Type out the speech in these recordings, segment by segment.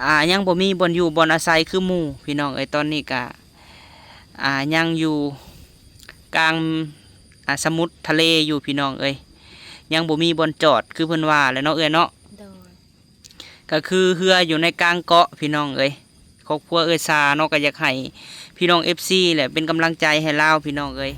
ອ່າ ຍັງບໍ່ມີບ່ອນຢູ່ບ່ອນອາໄສຄືໝູ່ພີ່ນ້ອງເອີຍ. ຕອນນີ້ກະ ອ່າ ຍັງຢູ່ກາງ ອ່າ ສະໝຸດທະເລຢູ່ພີ່ນ້ອງເອີຍ, ຍັງບໍ່ມີບ່ອນຈອດຄືເພິ່ນວ່າແຫຼະເນາະເອື້ອຍເນາະ. ໂດຍ. ກະຄືເຮືອຢູ່ໃນກາງເກາະພີ່ນ້ອງເອີຍ. ຄອບຄົວເອື້ອຍສາເນາະ ກະຢາກໃຫ້ພີ່ນ້ອງເອັຟຊີແຫຼະເປັນກຳລັງໃຈໃຫ້ລາວພີ່ນ້ອງເອີຍ.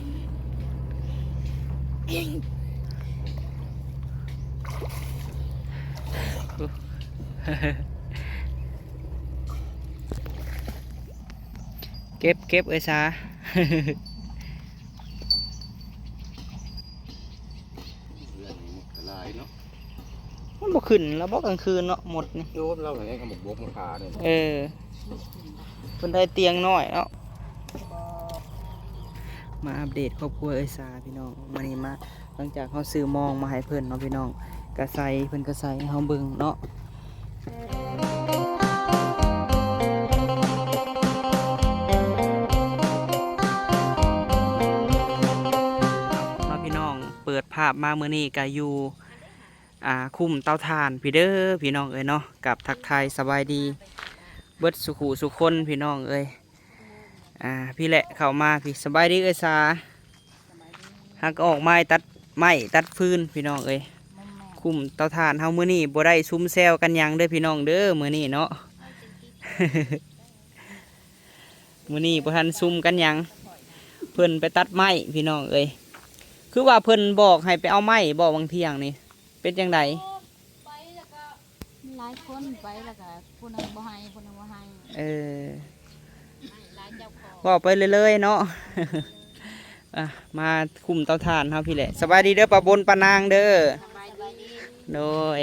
ເກັບ ເກັບເອື້ອຍສາ. ເຮືອນນີ້ໝົດກະຫຼາຍເນາະ. ມັນບໍ່ຂຶ້ນລະບໍກາງຄືນເນາະ ໝົດນີ້. ໂອ້ ລາວໃຫ້ກະໝົກບົກມາຂານີ້. ເອີ ເພິ່ນໄດ້ຕຽງນ້ອຍເນາະ. ມາອັບເດດຄອບຄົວເອື້ອຍສາພີ່ນ້ອງ. ມື້ນີ້ມາ ຫຼັງຈາກເຮົາຊື້ມອງມາໃຫ້ເພິ່ນເນາະພີ່ນ້ອງ, ກະໃສ່ ເພິ່ນກະໃສ່ໃຫ້ເຮົາເບິ່ງເນາະ. ເນາະພີ່ນ້ອງ ເປີດພາບມາມື້ນີ້ກະຢູ່ ອ່າ ຄຸ້ມເຕົາຖ່ານພີ້ເດີພີ່ນ້ອງເອີຍເນາະ. ກັບທັກທາຍສະບາຍດີເບິດສູ່ຜູ້ສູ່ຄົນພີ່ນ້ອງເອີຍ. ອ່າ ພີ້ແຫຼະ ເຂົ້າມາພີ້. ສະບາຍດີເອື້ອຍສາ. ຫາກະອອກມາຕັດໄມ້ຕັດຟືນພີ່ນ້ອງເອີຍ. ຄຸ້ມເຕົາຖ່ານເຮົາມື້ນີ້ບໍ່ໄດ້ຊຸມແຊວກັນຫຍັງເດີພີ່ນ້ອງເດີ ມື້ນີ້ເນາະ. ມື້ນີ້ບໍ່ທັນຊຸມກັນຫຍັງ, ເພິ່ນໄປຕັດໄມ້ພີ່ນ້ອງເອີຍ. ຄືວ່າເພິ່ນບອກໃຫ້ໄປເອົາໄມ້ບໍ ຫວ່າງທ່ຽງນີ້ ເປັນຈັ່ງໃດ? ໄປແລ້ວກະຫຼາຍຄົນ ໄປແລ້ວກະຜູ້ໜຶ່ງບໍ່ໃຫ້ ຜູ້ໜຶ່ງບໍ່ໃຫ້. ເອີ ເວົ້າໄປເລື້ອຍໆເນາະ. ອ່ະ ມາຄຸ້ມເຕົາຖ່ານເຮົາພີ້ແຫຼະ. ສະບາຍດີເດີ ປ້າບົນ ປ້ານາງເດີ. ສະບາຍດີ. ໂດຍ.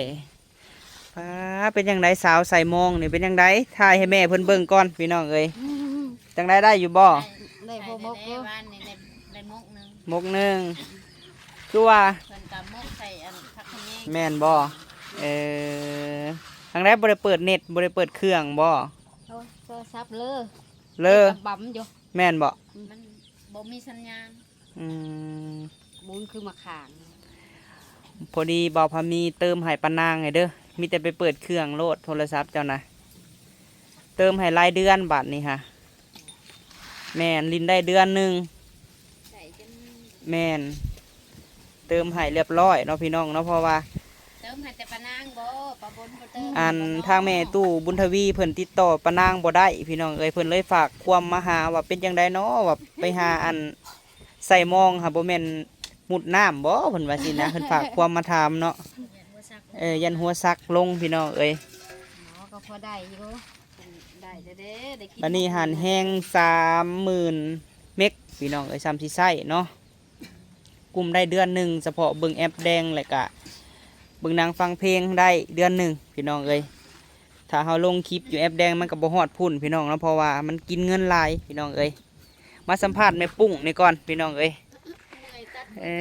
ປ້າ ເປັນຈັ່ງໃດສາວໃສ່ມອງນີ້ ເປັນຈັ່ງໃດ? ຖ່າຍໃຫ້ແມ່ເພິ່ນເບິ່ງກ່ອນພີ່ນ້ອງເອີຍ. ຈັ່ງໃດ ໄດ້ຢູ່ບໍ່? ໄດ້ ໄດ້ພໍໝົກຢູ່. ວານນີ້ໄດ້ ໄດ້ໝົກໜຶ່ງ. ໝົກໜຶ່ງ. ຄືວ່າເພິ່ນກະໝົກໃສ່ອັນຜັກຂະແຍງ. ແມ່ນບໍ່? ເອີ ຈັ່ງໃດ ບໍ່ໄດ້ເປີດເນັດ ບໍ່ໄດ້ເປີດເຄື່ອງບໍ່? ໂອ້ຍ ໂທລະສັບເລີ ເລີ ກະບຳຢູ່. ແມ່ນບໍ່? ມັນບໍ່ມີສັນຍານ. ອືມ ບຸນຄືມາຂາງ. ພໍດີບ່າວພາມີເຕີມໃຫ້ປ້ານາງໃຫ້ເດີ, ມີແຕ່ໄປເປີດເຄື່ອງໂລດ ໂທລະສັບເຈົ້ານະ. ເຕີມໃຫ້ລາຍເດືອນບາດນີ້ຫະ. ແມ່ນ ຫຼິ້ນໄດ້ເດືອນໜຶ່ງ. ແມ່ນ ເຕີມໃຫ້ລຽບຮ້ອຍເນາະພີ່ນ້ອງເນາະ, ເພາະວ່າ ເຕີມໃຫ້ແຕ່ປ້ານາງບໍ? ປ້າບົນບໍ່ເຕີມ. ອັນ ທາງແມ່ຕູ້ບຸນທະວີເພິ່ນຕິດຕໍ່ປ້ານາງບໍ່ໄດ້ພີ່ນ້ອງເອີຍ, ເພິ່ນເລີຍຝາກຄວາມມາຫາວ່າເປັນຈັ່ງໃດເນາະ ວ່າໄປຫາອັນໃສ່ມອງຫາ ບໍ່ແມ່ນມຸດນ້ຳບໍ ເພິ່ນວ່າຊີ້ນະ, ເພິ່ນຝາກຄວາມມາຖາມເນາະ. ເອີ ຢ້ານຫົວສັກລົງພີ່ນ້ອງເອີຍ. ໝໍກໍພໍໄດ້ຢູ່ ໄດ້ແດ່ ໄດ້ກິນ. ບັດນີ້ຫັ້ນແຮງສາມໝື່ນເມັກພີ່ນ້ອງເອີຍ, ສ່ຳຊິໃຊ້ເນາະ. ກຸ້ມໄດ້ເດືອນໜຶ່ງ ສະເພາະເບິ່ງແອັບແດງ ແລະກະເບິ່ງໜັງຟັງເພງໄດ້ເດືອນໜຶ່ງພີ່ນ້ອງເອີຍ. ຖ້າເຮົາລົງຄລິບຢູ່ແອັບແດງ ມັນກະບໍ່ຮອດພຸ້ນພີ່ນ້ອງເນາະ, ເພາະວ່າມັນກິນເງິນຫຼາຍພີ່ນ້ອງເອີຍ. ມາສຳພາດແມ່ປຸ້ງນີ້ກ່ອນພີ່ນ້ອງເອີຍ. ເອີ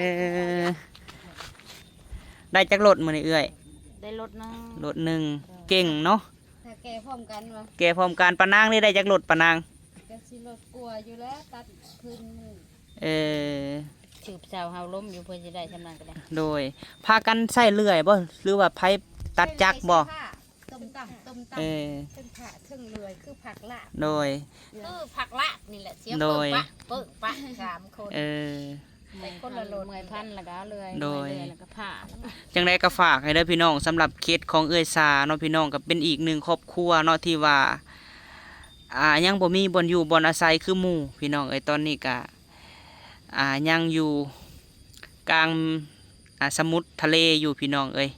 ໄດ້ຈັກລົດມື້ນີ້ເອື້ອຍ? ໄດ້ລົດໜຶ່ງ. ລົດໜຶ່ງ. ເອີ ເກັ່ງເນາະ. ຖ້າແກ່ພ້ອມກັນວະ? ແກ່ພ້ອມກັນ. ປ້ານາງນີ້ໄດ້ຈັກລົດ ປ້ານາງ? ກະຊິລົດກວ່າຢູ່ແລ້ວ ຕັດພື້ນ. ເອີ ສືບສາວເຮົາລົມຢູ່ ເພື່ອຊິໄດ້ຊ່ຳນັ້ນກະໄດ້. ໂດຍ. ພາກັນໃຊ້ເລື່ອຍບໍ ຫຼືວ່າໃຜຕັດຈັກບໍ? ຕົ້ມຕຳ ຕົ້ມຕຳ. ເອີ ເທິງຜ່າ ເທິງເລື່ອຍ ຄືຜັກລາບ. ໂດຍ. ຄືຜັກລາບນີ້ແຫຼະ ສຽງ ໂດຍ ເປິ້ງປະ ເປິ້ງປະ ສາມຄົນ. ເອີ ຄົນລະລົດ ເມື່ອຍພັນແລ້ວກະເລື່ອຍ. ໂດຍ. ຈັ່ງໃດກະຝາກໃຫ້ເດີພີ່ນ້ອງ ສຳລັບເຂດຂອງເອື້ອຍສາເນາະພີ່ນ້ອງ, ກະເປັນອີກໜຶ່ງຄອບຄົວເນາະ ທີ່ວ່າ ອ່າ ຍັງບໍ່ມີບ່ອນຢູ່ບ່ອນອາໄສຄືໝູ່ພີ່ນ້ອງເອີຍ. ຕອນນີ້ກະ ອ່າ ຍັງຢູ່ກາງ ອ່າ ສະໝຸດທະເລຢູ່ພີ່ນ້ອງເອີຍ,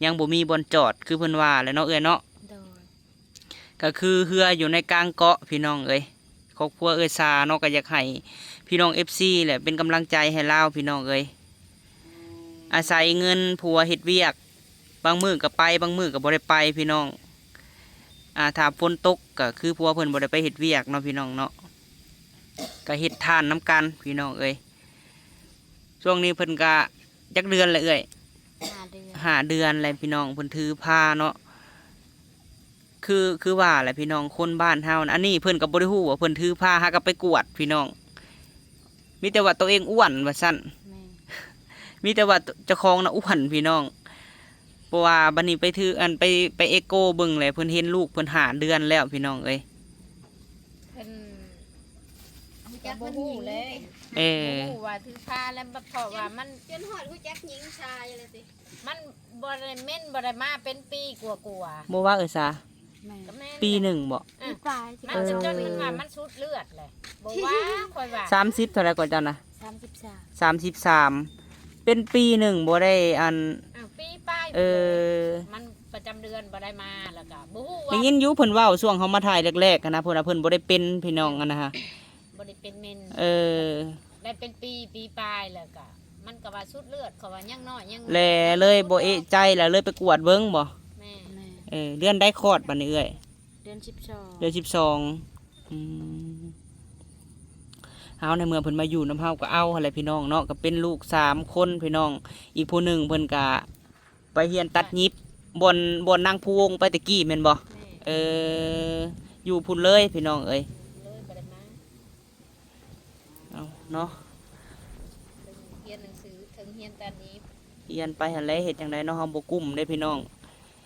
ຍັງບໍ່ມີບ່ອນຈອດຄືເພິ່ນວ່າແຫຼະເນາະເອື້ອຍເນາະ. ໂດຍ. ກະຄືເຮືອຢູ່ໃນກາງເກາະພີ່ນ້ອງເອີຍ. ຄອບຄົວເອື້ອຍສາເນາະ ກະຢາກໃຫ້ພີ່ນ້ອງເອັຟຊີແຫຼະເປັນກຳລັງໃຈໃຫ້ລາວພີ່ນ້ອງເອີຍ. ອາໄສເງິນຜົວເຮັດວຽກ, ບາງມື້ກະໄປ ບາງມື້ກະບໍ່ໄດ້ໄປພີ່ນ້ອງ. ອ່າ ຖ້າຝົນຕົກກະຄືຜົວເພິ່ນບໍ່ໄດ້ໄປເຮັດວຽກເນາະພີ່ນ້ອງເນາະ, ກະເຮັດທານນຳກັນພີ່ນ້ອງເອີຍ. ຊ່ວງນີ້ເພິ່ນກະຈັກເດືອນແລ້ວເອື້ອຍ? ຫ້າເດືອນ. ຫ້າເດືອນແລ້ວພີ່ນ້ອງ ເພິ່ນຖືພາເນາະ. ຄື ຄືວ່າແຫຼະພີ່ນ້ອງ ຄົນບ້ານເຮົານະ ອັນນີ້ເພິ່ນກະບໍ່ໄດ້ຮູ້ວ່າເພິ່ນຖືພາ ຫາກະໄປກວດພີ່ນ້ອງ. ມີແຕ່ວ່າໂຕເອງອ້ວນວ່າຊັ້ນ. ແມ່ນ. ມີແຕ່ວ່າເຈົ້າຂອງນະອ້ວນພີ່ນ້ອງ. ເພາະວ່າບັດນີ້ໄປຖື ອັນ ໄປ ໄປເອໂກເບິ່ງແຫຼະ ເພິ່ນເຫັນລູກເພິ່ນຫ້າເດືອນແລ້ວພີ່ນ້ອງເອີຍ. ເພິ່ນ ຮູ້ຈັກ ເພິ່ນ ບໍ່ຮູ້ແຫຼະ ເອີ ບໍ່ຮູ້ວ່າຖືພາແລ້ວ ເພາະວ່າມັນ ຈົນຮອດຮູ້ຈັກຍິງຊາຍແລ້ວຕິ. ມັນບໍ່ໄດ້ເມັນ ບໍ່ໄດ້ມາເປັນປີກວ່າໆ. ບໍ່ວ່າເອີສາ ແມ່ນ ກໍແມ່ນ ປີໜຶ່ງບໍ? ປີປາຍ ມັນ ເອີ ຈົນມັນວ່າມັນສຸດເລືອດແຫຼະ. ບໍ່ວ່າ ຂ້ອຍວ່າ ສາມສິບເທົ່າໃດກໍເຈົ້ານະ? ສາມສິບສາມ ສາມສິບສາມ ເປັນປີໜຶ່ງບໍ່ໄດ້ອັນ ອ້າວ ປີປາຍ ເອີ ມັນປະຈຳເດືອນບໍ່ໄດ້ມາ ແລ້ວກໍບໍ່ຮູ້ວ່າ ໄດ້ຍິນຢູ່ເພິ່ນເວົ້າຊ່ວງເຮົາມາຖ່າຍແລກໆຫັ້ນນະ ເພິ່ນວ່າເພິ່ນບໍ່ໄດ້ເປັນພີ່ນ້ອງຫັ້ນນະ ບໍ່ໄດ້ເປັນເມັນ ເອີ ໄດ້ເປັນປີ ປີປາຍ ແລ້ວກໍມັນກໍວ່າສຸດເລືອດ ເຂົາວ່າຍັງນ້ອຍ ຍັງ ແລະເລີຍບໍ່ເອະໃຈ ແລ້ວເລີຍໄປກວດເບິ່ງບໍ? ແມ່ນ ແມ່ນ ເອີ ເດືອນໃດຄອດບັດນີ້ເອື້ອຍ? ເດືອນສິບສອງ ເດືອນສິບສອງ ອືມ ເຮົາໃນເມື່ອເພິ່ນມາຢູ່ນຳເຮົາກໍເອົາຫັ້ນແຫຼະພີ່ນ້ອງເນາະ ກໍເປັນລູກສາມຄົນພີ່ນ້ອງ ອີກຜູ້ໜຶ່ງເພິ່ນກະໄປຮຽນຕັດຫຍິບ ບ່ອນ ບ່ອນນາງພູວົງໄປແຕ່ກີ້ແມ່ນບໍ່? ແມ່ນ ເອີ ຢູ່ພຸ້ນເລີຍພີ່ນ້ອງເອີຍ ເລີຍບໍ່ໄດ້ມາ ເອົາເນາະ ຮຽນໜັງສື ເທິງຮຽນຕັດຫຍິບ ຮຽນໄປຫັ້ນແຫຼະ ເຮັດຈັ່ງໃດເນາະ ເຮົາບໍ່ກຸ້ມເດ້ພີ່ນ້ອງ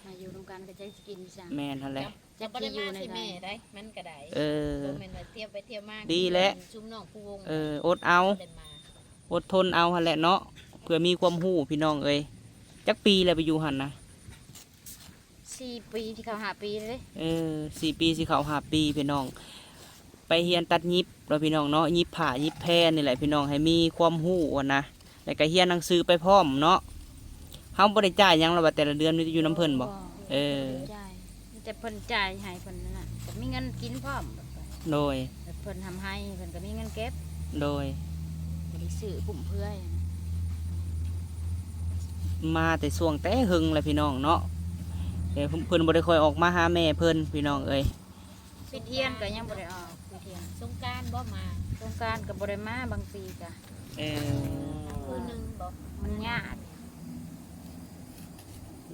ມາຢູ່ນຳກັນກໍຈັກຊິກິນຊັ້ນ ແມ່ນຫັ້ນແຫຼະ ຈັກຊິຢູ່ໃນໃດ ແມ່ນກໍໄດ້ ເອີ ບໍ່ແມ່ນວ່າທ່ຽວໄປທ່ຽວມາ ດີແຫຼະ ຊຸມນ້ອງພູວົງ ເອີ ອົດເອົາ ບໍ່ໄດ້ມາ ອົດທົນເອົາຫັ້ນແຫຼະເນາະ ເພື່ອມີຄວາມຮູ້ພີ່ນ້ອງເອີຍ. ຈັກປີແລ້ວໄປຢູ່ຫັ້ນນະ? ສີ່ປີ ຊິເຂົ້າຫ້າປີເດ້ ເອີ ສີ່ປີ ຊິເຂົ້າຫ້າປີພີ່ນ້ອງ ໄປຮຽນຕັດຫຍິບເນາະພີ່ນ້ອງເນາະ ຫຍິບຜ້າຫຍິບແພນີ້ແຫຼະພີ່ນ້ອງ ໃຫ້ມີຄວາມຮູ້ຫັ້ນນະ ແລ້ວກໍຮຽນໜັງສືໄປພ້ອມເນາະ. ເຮົາບໍ່ໄດ້ຈ່າຍຫຍັງລະວ່າແຕ່ລະເດືອນ ມີແຕ່ຢູ່ນຳເພິ່ນບໍ? ບໍ່ ເອີ ບໍ່ໄດ້ຈ່າຍ ມີແຕ່ເພິ່ນຈ່າຍໃຫ້ເພິ່ນນັ້ນນະ ກໍມີເງິນກິນພ້ອມ ໂດຍ ແລ້ວເພິ່ນຮ່ຳໄຮ ເພິ່ນກໍມີເງິນເກັບ ໂດຍ ບໍ່ໄດ້ຊື້ຟຸ້ມເຟືອຍ ມາແຕ່ຊ່ວງແຕ່ເຫິງແລ້ວພີ່ນ້ອງເນາະ ແຕ່ເພິ່ນ ເພິ່ນບໍ່ໄດ້ຄ່ອຍອອກມາຫາແມ່ເພິ່ນພີ່ນ້ອງເອີຍ. ປິດຮຽນກໍຍັງບໍ່ໄດ້ອອກ ປິດຮຽນ ສົງການບໍ່ມາ ສົງການກໍບໍ່ໄດ້ມາ ບາງປີກໍ ເອີ ມື້ໜຶ່ງບໍ ມັນຍາກ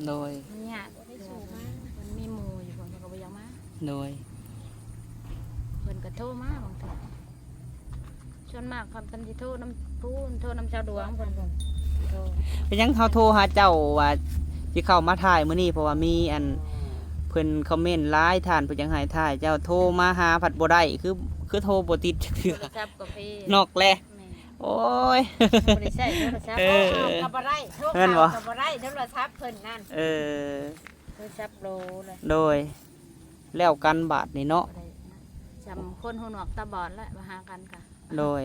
ໂດຍ ມັນຍາກ ບໍ່ໄດ້ສູ້ມາ ມັນມີໝູ່ຢູ່ ເພິ່ນກໍບໍ່ຢາກມາ ໂດຍ ເພິ່ນກໍໂທມາບາງເທື່ອ ສ່ວນມາກເພິ່ນຊິໂທນຳຜູ້ ໂທນຳຊາວດວງເພິ່ນ ເພິ່ນໂທ ເປັນຫຍັງເຮົາໂທຫາເຈົ້າວ່າຊິເຂົ້າມາຖ່າຍມື້ນີ້ ເພາະວ່າມີອັນ ເພິ່ນຄອມເມັນຫຼາຍທ່ານ ເພິ່ນຢາກໃຫ້ຖ່າຍ ເຈົ້າໂທມາຫາພັດບໍ່ໄດ້ ຄື ຄືໂທບໍ່ຕິດຈັກເທື່ອ ໂທລະສັບກໍເພ ນອກແລະ ແມ່ນ ໂອ້ຍ ບໍ່ໄດ້ໃຊ້ໂທລະສັບ ເອີ ໂທຫາກໍບໍ່ໄດ້ ໂທຫາກໍບໍ່ໄດ້ ໂທລະສັບເພິ່ນນັ້ນ ເອີ ໂທລະສັບໂຫຼເລີຍ ໂດຍ ແລ້ວກັນບາດນີ້ເນາະ ບໍ່ໄດ້ນະ ສ່ຳຄົນຫູໜວກຕາບອດແຫຼະ ມາຫາກັນກະ ໂດຍ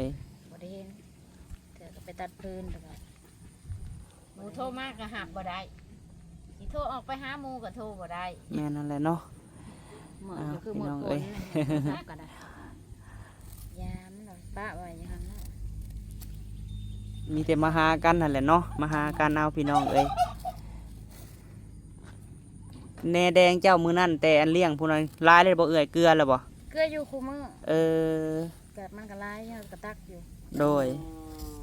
ບໍ່ໄດ້ເຫັນ ເທື່ອກໍໄປຕັດຟືນ ແລ້ວກໍ ໝູ່ໂທມາກໍຮັບບໍ່ໄດ້ ຊິໂທອອກໄປຫາໝູ່ກໍໂທບໍ່ໄດ້ ແມ່ນຫັ້ນແຫຼະເນາະ ມື້ກໍຄືມື້ຝົນ ໂທລະສັບກໍໄດ້ ຢາມັນເນາະ ປະໄວ້ຢູ່ຫັ້ນເນາະ ມີແຕ່ມາຫາກັນຫັ້ນແຫຼະເນາະ ມາຫາກັນເອົາພີ່ນ້ອງເອີຍ. ແໜແດງເຈົ້າມື້ນັ້ນແຕ່ອັນລ້ຽງພຸ້ນນະ ຫຼາຍແລ້ວບໍ່ເອື້ອຍ ເກືອແລ້ວບໍ່? ເກືອຢູ່ຄູ່ມື້ ເອີ ແບບມັນກໍຫຼາຍ ເຮົາກໍຕັກຢູ່ ໂດຍ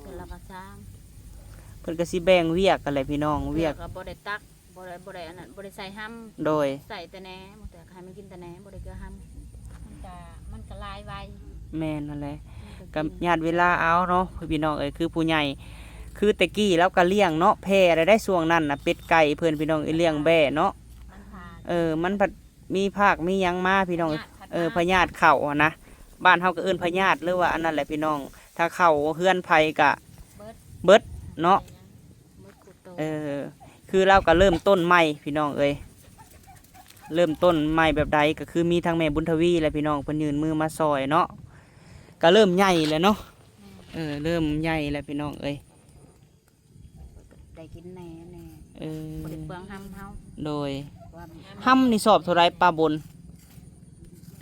ເທື່ອລະກະຊາມ ເພິ່ນກໍຊິແບ່ງວຽກກັນແຫຼະພີ່ນ້ອງ ວຽກ ເທື່ອກໍບໍ່ໄດ້ຕັກ ບໍ່ໄດ້ ບໍ່ໄດ້ອັນນັ້ນ ບໍ່ໄດ້ໃສ່ຮຳ ໂດຍ ໃສ່ແຕ່ແໜ ບາງເທື່ອກໍໃຫ້ມັນກິນແຕ່ແໜ ບໍ່ໄດ້ເກືອຮຳ ມັນກະ ມັນກະຫຼາຍໄວ ແມ່ນຫັ້ນແຫຼະ ມັນກະ ກໍຍາດເວລາເອົາເນາະ ພີ່ນ້ອງເອີຍ ຄືຜູ້ໃຫຍ່ ຄືແຕ່ກີ້ລາວກໍລ້ຽງເນາະ ແຜ່ໄດ້ ໄດ້ຊ່ວງນັ້ນນະ ເປັດໄກ່ເພິ່ນ ພີ່ນ້ອງເອີຍ ລ້ຽງແບ້ເນາະ ມັນພາ ເອີ ມັນພັດມີພາກມີຫຍັງມາ ພີ່ນ້ອງ ພະຍາດພັດ ເອີ ມາ ພະຍາດເຂົ້າຫັ້ນນະ ບ້ານເຮົາກໍເອີ້ນພະຍາດ ຫຼືວ່າອັນນັ້ນແຫຼະພີ່ນ້ອງ ຖ້າເຂົ້າເຮືອນໃຜກໍ ເບິດ ເບິດເນາະ ເບິດ ເອີ ຄືລາວກໍເລີ່ມຕົ້ນໃໝ່ພີ່ນ້ອງເອີຍ ເລີ່ມຕົ້ນໃໝ່ແບບໃດ ກໍຄືມີທາງແມ່ບຸນທະວີແຫຼະພີ່ນ້ອງ ເພິ່ນຍື່ນມືມາຊ່ອຍເນາະ ກໍເລີ່ມໃຫຍ່ແລ້ວເນາະ ແມ່ນ ເອີ ເລີ່ມໃຫຍ່ແລ້ວພີ່ນ້ອງເອີຍ ໄດ້ກິນແດ່ແນ່ ເອີ ບໍ່ໄດ້ເປືອງຮຳເຮົາ ໂດຍ ວ່າ ຮຳນີ້ສອບເທົ່າໃດປ້າບົນ?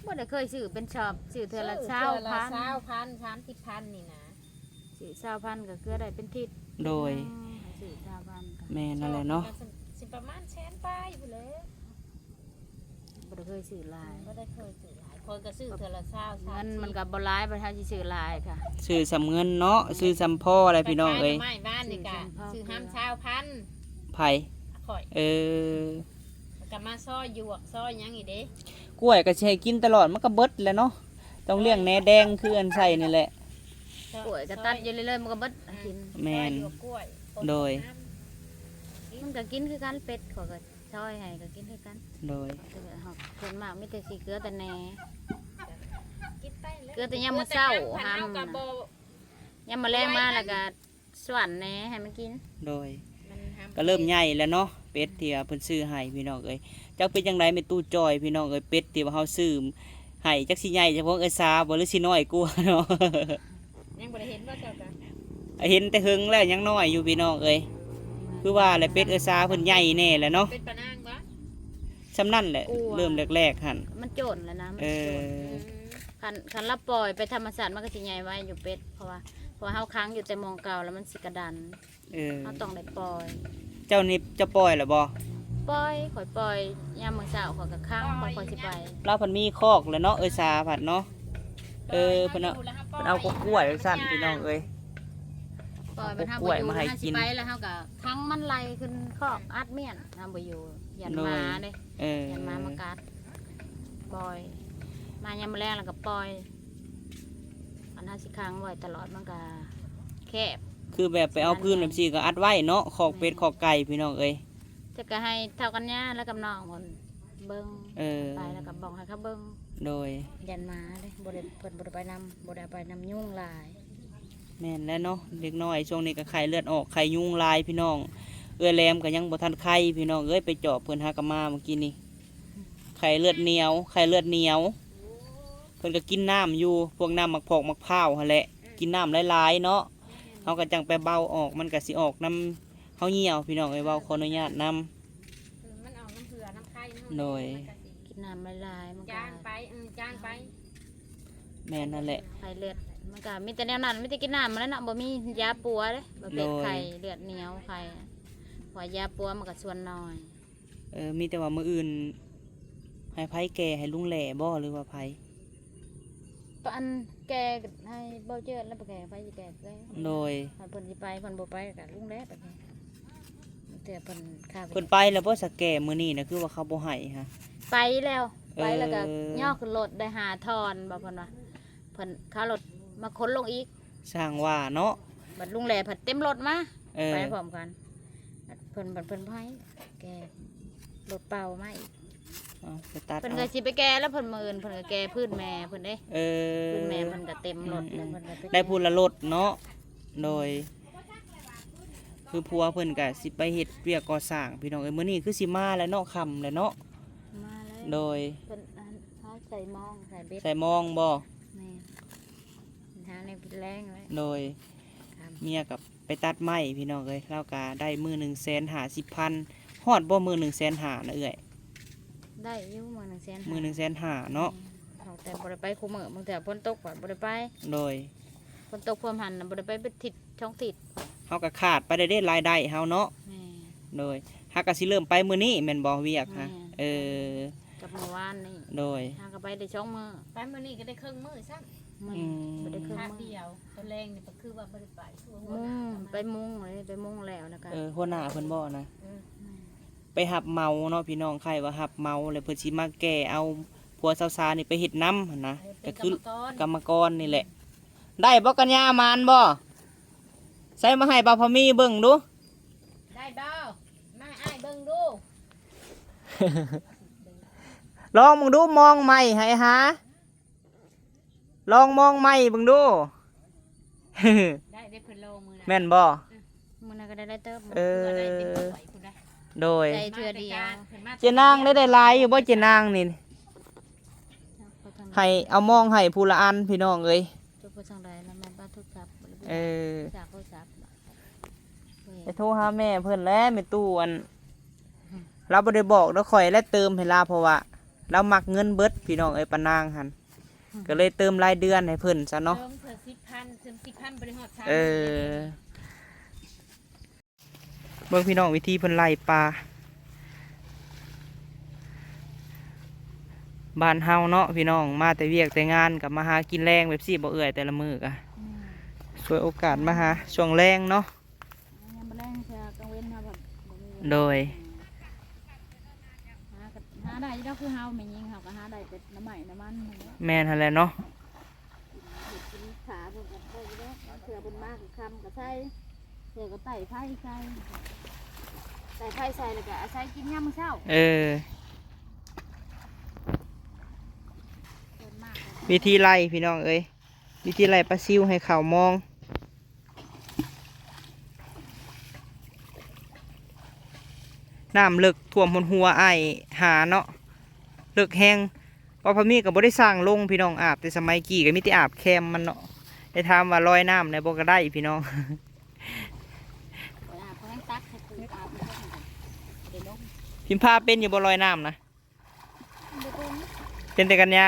ບໍ່ໄດ້ເຄີຍຊື້ເປັນສອບ ຊື້ເທື່ອລະຊາວພັນ ຊາວພັນ ສາມສິບພັນນີ້ນະ ຊື້ຊາວພັນກໍເກືອໄດ້ເປັນທິດ ໂດຍ ຊື້ຊາວພັນກໍ ແມ່ນນັ້ນແຫຼະເນາະ ຊອບກໍຊິປະມານແສນປາຍພຸ້ນແຫຼະ ບໍ່ໄດ້ເຄີຍຊື້ຫຼາຍ ບໍ່ໄດ້ເຄີຍຊື້ຫຼາຍ ຂ້ອຍກໍຊື້ເທື່ອລະຊາວ ເງິນມັນກໍບໍ່ຫຼາຍ ບໍ່ເທົ່າຊິຊື້ຫຼາຍກະ ຊື້ສ່ຳເງິນເນາະ ຊື້ສ່ຳພໍແຫຼະພີ່ນ້ອງເອີຍ ໄມ້ບ້ານນີ້ກະຊື້ຮຳຊາວພັນ ໃຜ? ຂ້ອຍ ເອີ ກໍມາຊອຍຢວກຊອຍຫຍັງອີກເດ້ ກ້ວຍກໍຊິໃຫ້ກິນຕະຫຼອດ ມັນກໍເບິດແຫຼະເນາະ ຕ້ອງລ້ຽງແໜແດງຄືອັນໃສ່ນີ້ແຫຼະ ກ້ວຍກໍຕັດຢູ່ເລື້ອຍໆ ມັນກໍເບິດ ກິນ ແມ່ນ ໂດຍ ມັນກໍກິນຄືກັນ ເປັດຂ້ອຍກໍຊອຍໃຫ້ກໍກິນຄືກັນ. ໂດຍ ສ່ວນມາກມີແຕ່ຊິເກືອແຕ່ແໜ ເກືອແຕ່ຍາມມື້ເຊົ້າ ເຮົາກໍບໍ່ ຍາມມື້ແລງມາແລ້ວກໍ ສ່ວນແດ່ໃຫ້ມັນກິນ. ໂດຍ ມັນຫ້າມ ກໍເລີ່ມໃຫຍ່ແລ້ວເນາະ ເປັດທີ່ວ່າເພິ່ນຊື້ໃຫ້ພີ່ນ້ອງເອີຍ. ຈັກເປັນຈັ່ງໃດແມ່ຕູ້ຈ່ອຍພີ່ນ້ອງເອີຍ ເປັດທີ່ວ່າເຮົາຊື້ໃຫ້ ຈັກຊິໃຫຍ່ຈຳພວກເອື້ອຍສາບໍ່ ຫຼືຊິນ້ອຍກວ່າເນາະ. ຍັງບໍ່ໄດ້ເຫັນບໍ່ເຈົ້າກະ ເຫັນແຕ່ເຫິງແລ້ວ ຍັງນ້ອຍຢູ່ພີ່ນ້ອງເອີຍ. ຄືວ່າແຫຼະ ເປັດເອື້ອຍສາເພິ່ນໃຫຍ່ແດ່ແຫຼະເນາະ ເປັດປານາງບໍ່ ສ່ຳນັ້ນແຫຼະ ເລີ່ມແລກໆຫັ້ນ ມັນໂຈນແລ້ວນະ ມັນ ເອີ ໂຈນ. ອືມ ຄັນ ຄັນລາວປ່ອຍໄປທຳມະຊາດ ມັນກໍຊິໃຫຍ່ໄວຢູ່ເປັດ ເພາະວ່າ ເພາະວ່າເຮົາຂັງຢູ່ແຕ່ໝ່ອງເກົ່າ ແລ້ວມັນຊິກະດັນ. ເອີ ເຮົາຕ້ອງໄດ້ປ່ອຍ. ເຈົ້ານີ້ເຈົ້າປ່ອຍແລ້ວບໍ່? ປ່ອຍ ຂ້ອຍປ່ອຍ ຍາມມື້ເຊົ້າຂ້ອຍກໍຂັງ ຂ້ອຍ ຂ້ອຍຊິໄປ. ລາວພັດມີຄອກແລ້ວເນາະ ເອື້ອຍສາພັດເນາະ. ເອີ ເພິ່ນເອົາ ເພິ່ນເອົາກົກກ້ວຍວ່າຊັ້ນພີ່ນ້ອງເອີຍ ເອົາກົກກ້ວຍມາໃຫ້ກິນ. ເຮົາຊິໄປແລ້ວເຮົາກໍຂັງມັນໄລ່ຂຶ້ນຄອກອັດມ້ຽນ ເຮົາບໍ່ຢູ່ ຢ້ານໝາເດ້. ເອີ ຢ້ານໝາມາກັດ. ປ່ອຍ ມາຍາມມື້ແລງແລ້ວກໍປ່ອຍ. ອັນເຮົາຊິຂັງໄວ້ຕະຫຼອດມັນກໍແຄບ ຄືແບບໄປເອົາພື້ນແບບຊີ້ກໍອັດໄວ້ເນາະ ຄອກເປັດ ແມ່ນ ຄອກໄກ່ພີ່ນ້ອງເອີຍ. ແຕ່ກໍໃຫ້ທ້າວກັນຍາແລະກັບນ້ອງເພິ່ນເບິ່ງ. ເອີ ໄປແລ້ວກໍບອກໃຫ້ເຂົາເບິ່ງ. ໂດຍ ຢ້ານໝາເດ້ ບໍ່ໄດ້ ເພິ່ນບໍ່ໄດ້ໄປນຳ ບໍ່ໄດ້ເອົາໄປນຳ ຍຸງຫຼາຍ. ແມ່ນແລ້ວເນາະ ເດັກນ້ອຍຊ່ວງນີ້ກໍໄຂ້ເລືອດອອກ ໄຂ້ຍຸງຫຼາຍພີ່ນ້ອງ. ເອື້ອຍແຫຼມກໍຍັງບໍ່ທັນໄຂ້ພີ່ນ້ອງເອີຍ ໄປຈອບເພິ່ນຫາກໍມາມື້ກີ້ນີ້ ໄຂ້ເລືອດໜຽວ ໄຂ້ເລືອດໜຽວ. ເພິ່ນກໍກິນນ້ຳຢູ່ ພວກນ້ຳໝາກພອກໝາກພ້າວຫັ້ນແຫຼະ ກິນນ້ຳຫຼາຍໆເນາະ. ເຮົາກໍຈັ່ງໄປເບົາອອກ ມັນກໍຊິອອກນຳເຮົາຍ່ຽວພີ່ນ້ອງເອີຍ ເວົ້າຂໍອະນຸຍາດນຳ. ເອີ ມັນອອກນຳເຫື່ອນຳໄຄເນາະ. ໂດຍ ມັນກໍຊິ ກິນນ້ຳຫຼາຍໆ ມັນກໍ ຈາງໄປ ເອີ ຈາງໄປ. ແມ່ນນັ້ນແຫຼະ ໄຂ້ເລືອດ ມັນກໍມີແຕ່ແນວນັ້ນ ມີແຕ່ກິນນ້ຳຫັ້ນແຫຼະເນາະ ບໍ່ມີຢາປົວເດ້ ປະເພດ ໂດຍ ໄຂ້ເລືອດໜຽວ ໄຂ້ ເພາະວ່າຢາປົວມັນກໍສ່ວນໜ້ອຍ. ເອີ ມີແຕ່ວ່າມື້ອື່ນໃຫ້ໃຜແກ່ ໃຫ້ລຸງແຫຼບໍ່ ຫຼືວ່າໃຜ? ປະອັນແກ່ໃຫ້ເບົາເຈີດ ແລ້ວປະແກ່ໃຜຊິແກ່ແລ້ວ. ໂດຍ ຄັນເພິ່ນຊິໄປ ເພິ່ນບໍ່ໄປກໍລຸງແຫຼໄປແກ່. ແຕ່ເພິ່ນ ເພິ່ນໄປແລ້ວບໍ່ ສະແກ່ມື້ນີ້ນະ ຄືວ່າເຂົາບໍ່ໃຫ້ຫະ? ໄປແລ້ວ ເອີ ໄປແລ້ວກໍຍໍຂຶ້ນລົດໄດ້ຫ້າທ່ອນ ບອກເພິ່ນວ່າ ເພິ່ນເຂົາລົດມາຂົນລົງອີກ. ຊ່າງວ່າເນາະ ບັດລຸງແຫຼພັດເຕັມລົດມາ. ເອີ ໄປພ້ອມກັນ ເພິ່ນ ບັດເພິ່ນບໍ່ໃຫ້ແກ່ ລົດເປົ່າມາອີກ. ເອົາໄປຕັດ ເພິ່ນກໍຊິໄປແກ່ແລ້ວ ເພິ່ນ ມື້ອື່ນເພິ່ນກໍແກ່ພື້ນແມ່ເພິ່ນເດ້. ເອີ ພື້ນແມ່ເພິ່ນກໍເຕັມລົດ ອືມໆ ແລ້ວເພິ່ນກໍໄປແກ່ ໄດ້ຜູ້ລະລົດເນາະ. ໂດຍ ຄືຜົວເພິ່ນກໍຊິໄປເຮັດວຽກກໍ່ສ້າງພີ່ນ້ອງເອີຍ. ມື້ນີ້ຄືຊິມາແລ້ວເນາະ ຄ່ຳແລ້ວເນາະ. ມາແລ້ວ ໂດຍ ເພິ່ນ ເຮົາໃສ່ມອງ ໃສ່ເບັດ ໃສ່ມອງບໍ່? ແມ່ນ ຫາແນວກິນແລງແລ້ວ. ໂດຍ ຄ່ຳ ເມຍກັບ ໄປຕັດໄມ້ພີ່ນ້ອງເອີຍ ລາວກະໄດ້ມື້ໜຶ່ງແສນຫ້າສິບພັນ. ຮອດບໍ່ມື້ໜຶ່ງແສນຫ້ານະເອື້ອຍ? ໄດ້ຢູ່ມື້ໜຶ່ງແສນຫ້າ ມື້ໜຶ່ງແສນຫ້າເນາະ. ແມ່ນ ເຮົາແຕ່ບໍ່ໄດ້ໄປຄູ່ມື້ ບາງເທື່ອຝົນຕົກກໍບໍ່ໄດ້ໄປ. ໂດຍ ຝົນຕົກພວມຫັ້ນນະ ບໍ່ໄດ້ໄປເປັນທິດສອງທິດ. ເຮົາກໍຂາດໄປໄດ້ເດ້ ລາຍໄດ້ເຮົາເນາະ. ແມ່ນ ໂດຍ ຫາກະຊິເລີ່ມໄປມື້ນີ້ແມ່ນບໍ່ວຽກຫະ? ແມ່ນ ເອີ ກັບມື້ວານນີ້. ໂດຍ ຫາກະໄປໄດ້ສອງມື້ ໄປມື້ນີ້ກໍໄດ້ເຄິ່ງມື້ຊ້ຳ. ອືມ ບໍ່ໄດ້ເຄິ່ງມື້ ດຽວ ຕອນແລງນີ້ກໍຄືວ່າບໍ່ໄດ້ໄປ ໝຸ່ງ ໄປມຸງເລີຍ ໄປມຸງແລ້ວ ແລ້ວກໍ ເອີ ຫົວໜ້າເພິ່ນບໍ່ນະ? ເອີ ໄປຮັບເໝົາເນາະພີ່ນ້ອງ ໃຄ່ວ່າຮັບເໝົາ ແລ້ວເພິ່ນຊິມາແກ່ເອົາຜົວສາວໆນີ້ໄປເຮັດນຳຫັ້ນນະ. ເອີ ກໍຄື ເປັນກຳມະກອນ ກຳມະກອນນີ້ແຫຼະ. ໄດ້ບໍ່ກັນຍາ ໝານບໍ່? ໃສ່ມາໃຫ້ບ່າວພາມີເບິ່ງດູ ໄດ້ບໍ່? ມາໃຫ້ອ້າຍເບິ່ງດູ ລອງເບິ່ງດູ ມອງໃໝ່ໃຫ້ຫາ ລອງມອງໃໝ່ເບິ່ງດູ. ໄດ້ ໄດ້ເພິ່ນລອງມື້ນັ້ນ ແມ່ນບໍ່? ອືມ ມື້ນັ້ນກໍໄດ້ຫຼາຍເຕີບ. ເອີ ເອີ ໄດ້ເຕັມຖ້ວຍພຸ້ນນະ. ໂດຍ ໃສ່ເທື່ອດຽວ. ເຈນາງໄດ້ ໄດ້ຫຼາຍຢູ່ບໍ່ເຈນາງນີ້? ໃຫ້ເອົາມອງໃຫ້ຜູ້ລະອັນພີ່ນ້ອງເອີຍ. ເຈົ້າໄປທາງໃດລະ ແມ່ນປະໂທລະສັບ ເອີ ສາກໂທລະສັບ. ໄປໂທຫາແມ່ເພິ່ນແຫຼະ ແມ່ຕູ້ອັນ ລາວບໍ່ໄດ້ບອກດອກ ຂ້ອຍແຫຼະເຕີມໃຫ້ລາວ ເພາະວ່າລາວມັກເງິນເບິດພີ່ນ້ອງເອີຍ ປານາງຫັ້ນ. ອືມ ກໍເລີຍເຕີມລາຍເດືອນໃຫ້ເພິ່ນຊະເນາະ. ເຕີມເທື່ອສິບພັນ ເຕີມສິບພັນ ບໍ່ໄດ້ຮອດສາມ ເອີ ເດືອນເລີຍ. ເບິ່ງພີ່ນ້ອງ ວິທີເພິ່ນໄລ່ປາ ບ້ານເຮົາເນາະພີ່ນ້ອງ ມາແຕ່ວຽກແຕ່ງານກໍມາຫາກິນແລງແບບຊີ້ບໍ່ເອື້ອຍ ແຕ່ລະມື້ກະ ອືມ ສວຍໂອກາດມາຫາຊ່ວງແລງເນາະ. ຍາມແລງເທື່ອກາງເວັນເຮົາແບບບໍ່ມີ ໂດຍ ຫາກໍຫາໄດ້ຢູ່ດອກ ຄືເຮົາແມ່ຍິງເຮົາກໍຫາໄດ້ແຕ່ໜໍ່ໄມ້ໜໍ່ມັນ. ແມ່ນຫັ້ນແຫຼະເນາະ. ເຮັດກິນຂາເພິ່ນກໍໄດ້ຢູ່ແລ້ວ ເທື່ອເພິ່ນມາກໍຄຳກໍໃສ່ ເທື່ອກໍໄຕ້ໄຟໃສ່. ໃສ່ໄຟໃສ່ ແລ້ວກໍອາໄສກິນຍາມມື້ເຊົ້າ. ເອີ ສ່ວນມາກກໍ ວິທີໄລ່ພີ່ນ້ອງເອີຍ ວິທີໄລ່ປາຊິວໃຫ້ເຂົ້າມອງ. ນ້ຳເລິກຖ້ວມຫົວອ້າຍຫາເນາະ ເລິກແຮງ. ວ່າພະມີກໍບໍ່ໄດ້ສ້າງລົງພີ່ນ້ອງ ອາບແຕ່ສະໄໝກີ້ ກໍມີແຕ່ອາບແຄມມັນເນາະ. ໄດ້ຖາມວ່າລອຍນ້ຳແດ່ບໍ່ ກໍໄດ້ພີ່ນ້ອງ. ເວລາເພິ່ນຕັກໃຫ້ປູອາບ ໄດ້ລົງ. ພິມພາເປັນຢູ່ບໍ່ລອຍນ້ຳນະ? ບໍ່ເປັນ ເປັນແຕ່ກັນຍາ.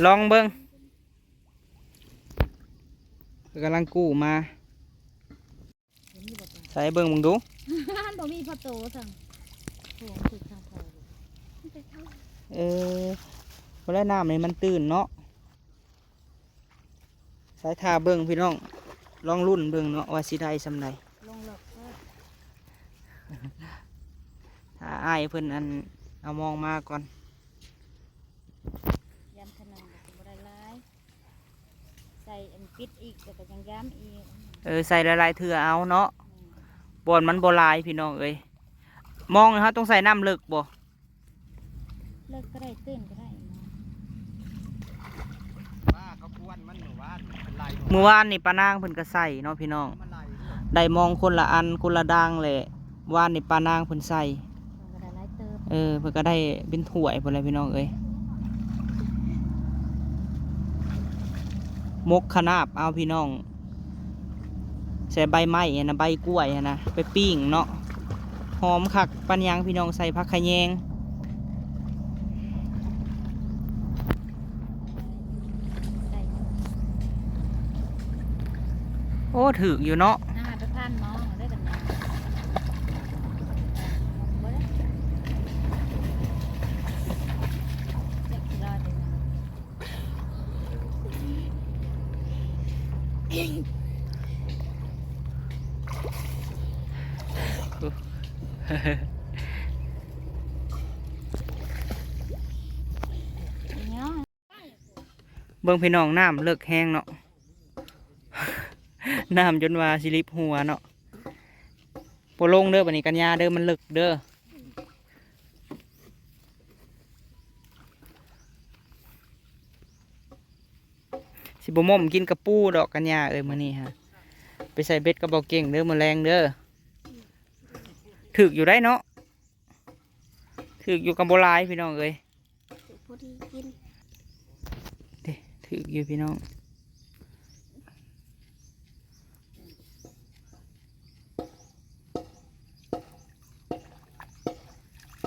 ລອງເບິ່ງ ເພິ່ນກຳລັງກູ້ມາ. ໃສ່ເບິ່ງເບິ່ງດູ ບໍ່ມີພໍໂຕຊັ້ນ. ໂອ້ ຖືກທາງພໍ. ເອີ ບໍ່ໄດ້ ນ້ຳນີ້ມັນຕື້ນເນາະ. ໃສ່ຖ້າເບິ່ງພີ່ນ້ອງ ລອງລຸ້ນເບິ່ງເນາະ ວ່າຊິໄດ້ສ່ຳໃດ. ລົງເລິກເດີ ຖ້າອ້າຍເພິ່ນ ອັນ ເອົາມອງມາກ່ອນ. ຍາມເທື່ອໜຶ່ງກໍບໍ່ໄດ້ຫຼາຍ ໃສ່ອັນປິດອີກ ແລ້ວກໍຍັງຢາມອີກ. ເອີ ໃສ່ຫຼາຍໆເທື່ອເອົາເນາະ. ແມ່ນ ບ່ອນມັນບໍ່ຫຼາຍພີ່ນ້ອງເອີຍ. ມອງເຮົາຕ້ອງໃສ່ນ້ຳເລິກບໍ່? ເລິກກໍໄດ້ ຕື້ນກໍໄດ້. ປາເຂົາກວນມັນມື້ວານນີ້ ມັນໄລ່ ມື້ວານນີ້ປານາງເພິ່ນກໍໃສ່ເນາະພີ່ນ້ອງ ມັນໄລ່ ໄດ້ມອງຄົນລະອັນຄົນລະດາງແຫຼະ. ວານນີ້ປານາງເພິ່ນໃສ່ ເພິ່ນກໍໄດ້ຫຼາຍເຕີບ. ເອີ ເພິ່ນກໍໄດ້ເປັນຖ້ວຍພຸ້ນແຫຼະພີ່ນ້ອງເອີຍ. ໝົກຂະໜາບເອົາພີ່ນ້ອງ ໃສ່ໃບໄມ້ຫັ້ນນະ ໃບກ້ວຍຫັ້ນນະ ໄປປີ້ງເນາະ ຫອມຄັກປານຫຍັງພີ່ນ້ອງ. ໃສ່ຜັກຂະແຍງ ໂອ້ ຖືກຢູ່ເນາະ. ອ່າ ໄປພັນມອງໄດ້ກັນນະ ບໍ່ໄດ້ ຈັກຊິລອດໄດ້. ເບິ່ງພີ່ນ້ອງ ນ້ຳເລິກແຮງເນາະ ນ້ຳຈົນວ່າຊິລິບຫົວເນາະ. ບໍ່ລົງເດີ ບາດນີ້ກັນຍາເດີ ມັນເລິກເດີ. ຊິບໍ່ໝົ້ມກິນກະປູດອກກັນຍາເອີຍ ມື້ນີ້ຫາ ໄປໃສ່ເບັດກັບບໍ່ເກັ່ງເດີ ມື້ແລງເດີ. ຖືກຢູ່ໄດ໋ເນາະ ຖືກຢູ່ ກໍບໍ່ຫຼາຍພີ່ນ້ອງເອີຍ. ຖືກພໍດີກິນ ເດ້ ຖືກຢູ່ພີ່ນ້ອງ.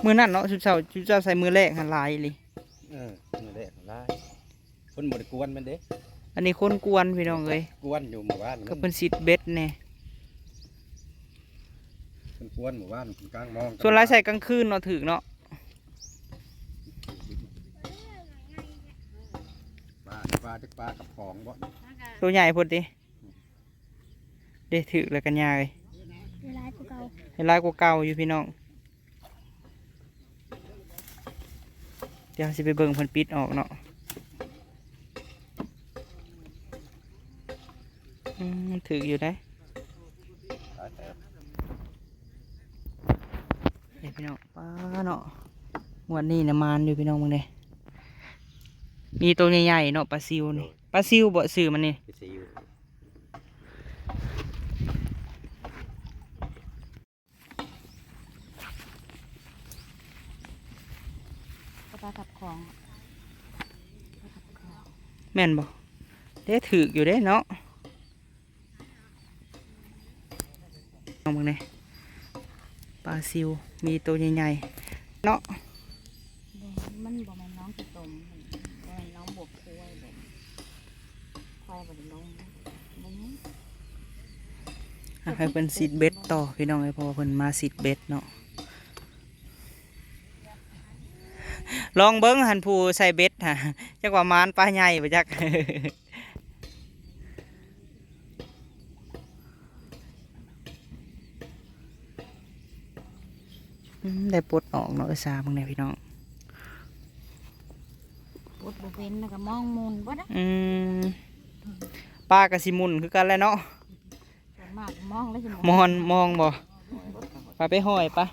ມື້ນັ້ນເນາະ ຊຸມເຈົ້າ ຊຸມເຈົ້າໃສ່ມື້ແລກຫັ້ນຫຼາຍອີ່ຫຼີ. ເອີ ມື້ແລກຫຼາຍ ຄົນບໍ່ໄດ້ກວນມັນເດ້. ອັນນີ້ຄົນກວນພີ່ນ້ອງເອີຍ ກວນຢູ່ມື້ວານ ກໍເພິ່ນຊິດເບັດແດ່ ເພິ່ນກວນມື້ວານ ເພິ່ນກາງມອງ. ສ່ວນຫຼາຍໃສ່ກາງຄືນເນາະ ຖືກເນາະ. ປາ ປາຈັກປາກັບຂອງບໍ່ ໂຕໃຫຍ່ພຸ້ນຕິ. ເດ້ ຖືກແລ້ວກັນຍາເອີຍ ໄດ້ຫຼາຍກວ່າເກົ່າ ໄດ້ຫຼາຍກວ່າເກົ່າຢູ່ພີ່ນ້ອງ. ດຽວເຮົາຊິໄປເບິ່ງເພິ່ນປິດອອກເນາະ. ອືມ ຖືກຢູ່ເດ້ ຫຼາຍເຕີບ. ເດ້ພີ່ນ້ອງ ປາເນາະ ງວດນີ້ນະມານຢູ່ພີ່ນ້ອງ ເບິ່ງເດ້ ມີໂຕໃຫຍ່ໆເນາະ ປາຊິວນີ້. ໂດຍ ປາຊິວບໍ ຊື່ມັນນີ້ ປາຊິວ. ປາກັບຂອງ ປາກັບຂອງ ແມ່ນບໍ່? ເດ້ ຖືກຢູ່ເດ້ເນາະ. ເບິ່ງເດ້ ປາຊິວ ມີໂຕໃຫຍ່ໆເນາະ. ບໍ່ ມັນບໍ່ແມ່ນໜອງຂີ້ຕົມ ບໍ່ແມ່ນໜອງບວກຄວາຍ ແບບຄວາຍບໍ່ໄດ້ລົງ ບໍ່ມີ ອ່ະ ໃຫ້ເພິ່ນຊິດເບັດຕໍ່ພີ່ນ້ອງເອີຍ ເພາະວ່າເພິ່ນມາຊິດເບັດເນາະ. ລອງເບິ່ງຫັ້ນ ຜູ້ໃສ່ເບັດຫາ ຈັກວ່າໝານປາໃຫຍ່ບໍ່ຈັກ. ອືມ ໄດ້ປົດອອກເນາະ ເອີ ຊາເບິ່ງແດ່ພີ່ນ້ອງ. ປົດບໍ່ເປັນ ແລ້ວກໍມອງໝຸ່ນເບິດນະ. ອືມ ປາກໍຊິໝຸ່ນຄືກັນແຫຼະເນາະ. ສ່ວນມາກມອງແລ້ວຊິ ມອງ ມອງບໍ່? ປາໄປຫ້ອຍປະ.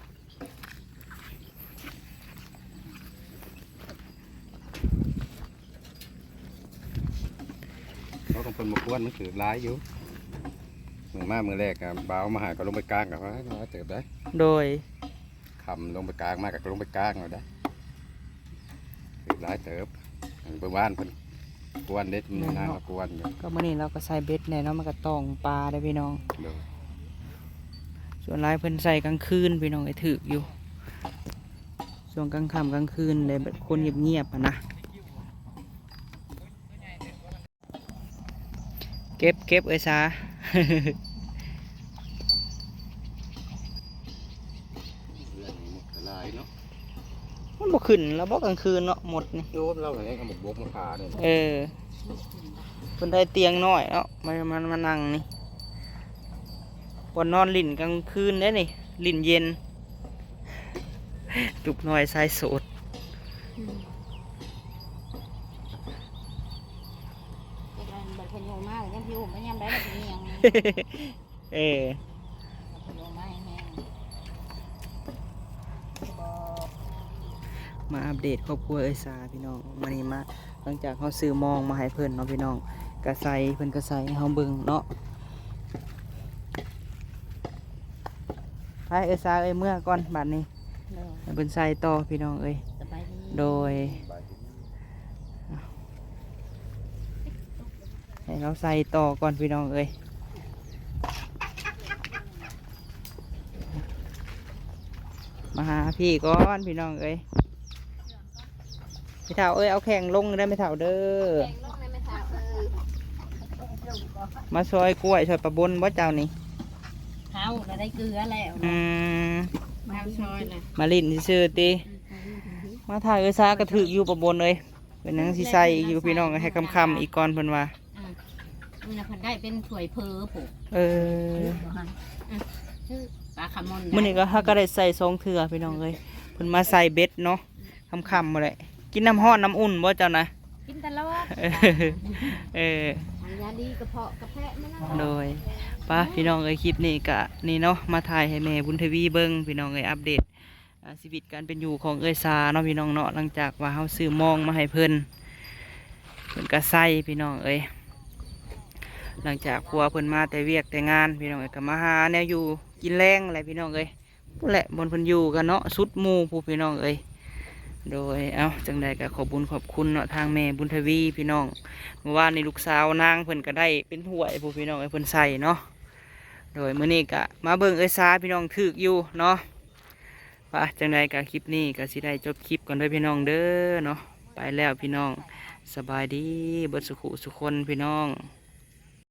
ເພາະຂອງເພິ່ນບໍ່ກວນ ມັນຖືກຫຼາຍຢູ່. ມື້ມາມື້ແລກກໍບ່າວມາຫາ ກໍລົງໄປກາງ ກໍວ່າຫຼາຍເຕີບໄດ໋. ໂດຍ ຄ່ຳລົງໄປກາງມາ ກໍລົງໄປກາງເອົາໄດ໋. ຖືກຫຼາຍເຕີບ. ເມື່ອວານເພິ່ນກວນເດ້ ແມ່ນເນາະ ນາງມາກວນຢູ່. ກໍມື້ນີ້ລາວກໍໃສ່ເບັດແດ່ເນາະ ມັນກໍຕ້ອງປາເດ້ພີ່ນ້ອງ. ໂດຍ ສ່ວນຫຼາຍເພິ່ນໃສ່ກາງຄືນພີ່ນ້ອງເອີຍ ຖືກຢູ່. ຊ່ວງກາງຄ່ຳກາງຄືນແຫຼະ ແບບຄົນງຽບໆຫັ້ນນະ. ເກັບ ເກັບເອີຍສາ. ເຮືອນນີ້ໝົດກໍຫຼາຍເນາະ. ມັນບໍ່ຂຶ້ນແລ້ວບໍ່ກາງຄືນເນາະ ໝົດນີ້. ໂຍມລາວກໍຍັງເອົາໝາກບົກມາຜ່ານີ້. ເອີ ເພິ່ນໄດ້ຕຽງນ້ອຍເນາະ ມາ ມາ ມານັ່ງນີ້. ບ່ອນນອນຫຼິ້ນກາງຄືນເດ້ນີ້ ຫຼິ້ນເຢັນ. ຕຸກນ້ອຍຊາຍໂສດ. ອືມ ຈັກອັນບັດເພິ່ນໂຍມມາ ຍັງພິວມາຍາມໃດລະຊິມີຫຍັງ. ເອີ ບັດເພິ່ນໂຍມມາແຮງໆ. ມາອັບເດດຄອບຄົວເອື້ອຍສາພີ່ນ້ອງ. ມື້ນີ້ມາ ຫຼັງຈາກເຮົາຊື້ມອງມາໃຫ້ເພິ່ນເນາະພີ່ນ້ອງ ກະໃສ່ ເພິ່ນກະໃສ່ໃຫ້ເຮົາເບິ່ງເນາະ. ໄປເອື້ອຍສາເອີຍ ເມືອກ່ອນບາດນີ້. ໂດຍ ໃຫ້ເພິ່ນໃສ່ຕໍ່ພີ່ນ້ອງເອີຍ. ສະບາຍດີ. ໂດຍ ໃຫ້ລາວໃສ່ຕໍ່ກ່ອນພີ່ນ້ອງເອີຍ. ມາຫາພີ່ກ່ອນພີ່ນ້ອງເອີຍ. ແມ່ເຖົ້າເອີຍ ເອົາແຂ່ງລົງເດີແມ່ເຖົ້າເດີ. ແຂ່ງລົງເດີແມ່ເຖົ້າເອີຍ. ມາຊອຍກ້ວຍ ຊອຍປາບົນບໍ່ເຈົ້ານີ້? ເຮົາລະໄດ້ເກືອແລ້ວ. ອືມ ມາຊອຍລະ ມາຫຼິ້ນຊື່ໆຕິ. ອືມ ມາຖ່າຍເອື້ອຍສາກະຖືກຢູ່ປາບົນເອີຍ. ເພິ່ນຍັງຊິໃສ່ອີກຢູ່ພີ່ນ້ອງ ໃຫ້ຄ່ຳໆອີກກ່ອນເພິ່ນວ່າ. ອືມ ມື້ນະເພິ່ນໄດ້ເປັນຖ້ວຍເພີພຸ້ນ. ເອີ ອືມ ປາຄາມອນ. ມື້ນີ້ກໍ ເຮົາກໍໄດ້ໃສ່ສອງເທື່ອພີ່ນ້ອງເອີຍ. ເພິ່ນມາໃສ່ເບັດເນາະ ຄ່ຳໆພຸ້ນແຫຼະ. ກິນນ້ຳຮ້ອນນ້ຳອຸ່ນບໍ່ເຈົ້ານະ? ກິນຕະຫຼອດ. ເອີ ອັນຍາດີກະເພາະກະແພະມັນ. ໂດຍ ປະພີ່ນ້ອງເອີຍ ຄລິບນີ້ກະນີ້ເນາະ ມາຖ່າຍໃຫ້ແມ່ບຸນທະວີເບິ່ງພີ່ນ້ອງເອີຍ ອັບເດດ ອ່າ ຊີວິດການເປັນຢູ່ຂອງເອື້ອຍສາເນາະພີ່ນ້ອງເນາະ. ຫຼັງຈາກວ່າເຮົາຊື້ມອງມາໃຫ້ເພິ່ນ ເພິ່ນກະໃສ່ພີ່ນ້ອງເອີຍ. ຫຼັງຈາກຜົວເພິ່ນມາແຕ່ວຽກແຕ່ງານພີ່ນ້ອງເອີຍ ກະມາຫາແນວຢູ່ກິນແລງແຫຼະພີ່ນ້ອງເອີຍ. ພຸ້ນແຫຼະບ່ອນເພິ່ນຢູ່ກະເນາະ ສຸດໝູ່ພຸ້ນພີ່ນ້ອງເອີຍ. ໂດຍ ເອົ້າ ຈັ່ງໃດກະຂອບບຸນຂອບຄຸນເນາະ ທາງແມ່ບຸນທະວີພີ່ນ້ອງ. ມື້ວານນີ້ລູກສາວນາງເພິ່ນກະໄດ້ເປັນຖ້ວຍພຸ້ນພີ່ນ້ອງເອີຍ ເພິ່ນໃສ່ເນາະ. ໂດຍ ມື້ນີ້ກະມາເບິ່ງເອື້ອຍສາພີ່ນ້ອງ ຖືກຢູ່ເນາະ. ປະ ຈັ່ງໃດກະຄລິບນີ້ກະຊິໄດ້ຈົບຄລິບກ່ອນເດີພີ່ນ້ອງເດີເນາະ. ໄປແລ້ວພີ່ນ້ອງ ສະບາຍດີເບິດສຸຂູສຸຄົນພີ່ນ້ອງ.